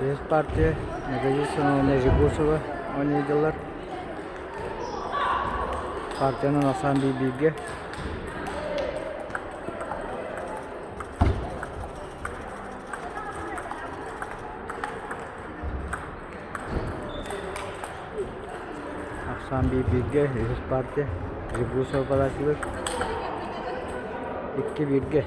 Үһүс партия Ноговицына уонна Жегусова оонньууллар. Партиянан ахсаан биир-бииргэ. Ахсаан биир-бииргэ үһүс партия Жегусова подачалыыр. Икки бииргэ.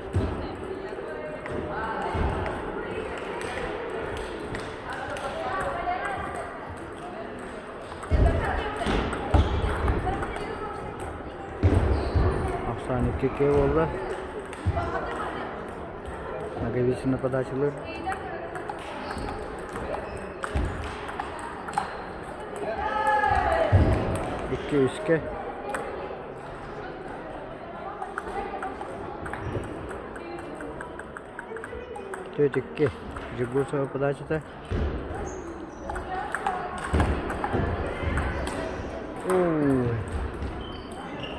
Ахсаан икки буолла. Ноговицына подачалыыр. Икки үскэ. Төрт икки. Жигусова подачата.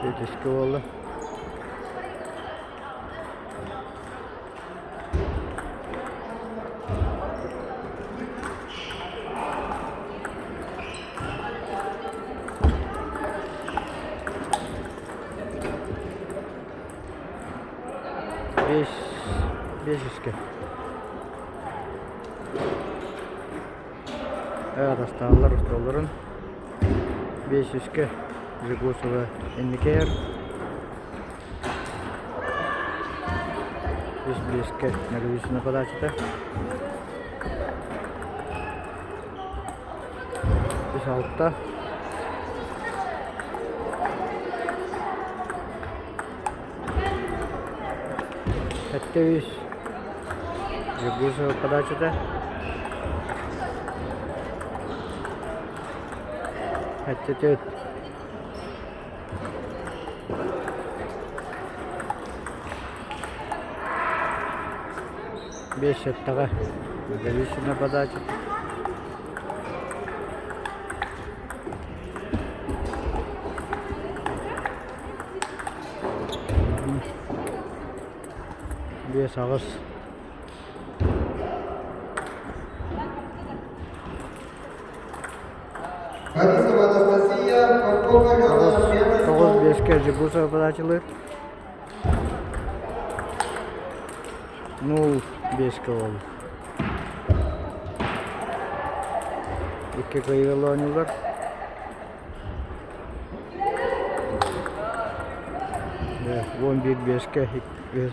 Төрт үскэ буолла. Бес, бес үскэ. Атастааллар остуолларын. Бес үскэ Жегусова инникээр. Үс биэскэ Ноговицына подачата. Үс алта. Сэттэ үс. Жегусова подачата. Сэттэ төрт. Биэс сэттэҕэ Ноговицына подачата. Биэс аҕыс. Борисова Анастасия, Попова Алена, Тоҕус, первый тоҕус стол. биэскэ Жегусова подачалыыр. Нуул биэскэ буолла. Икки кыайыылы оонньууллар. 11 биэскэ үһүс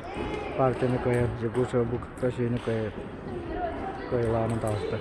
партияны кыайар Жегусова бу көрсүһүүнү кыайар кыайыылааҕынан таҕыста.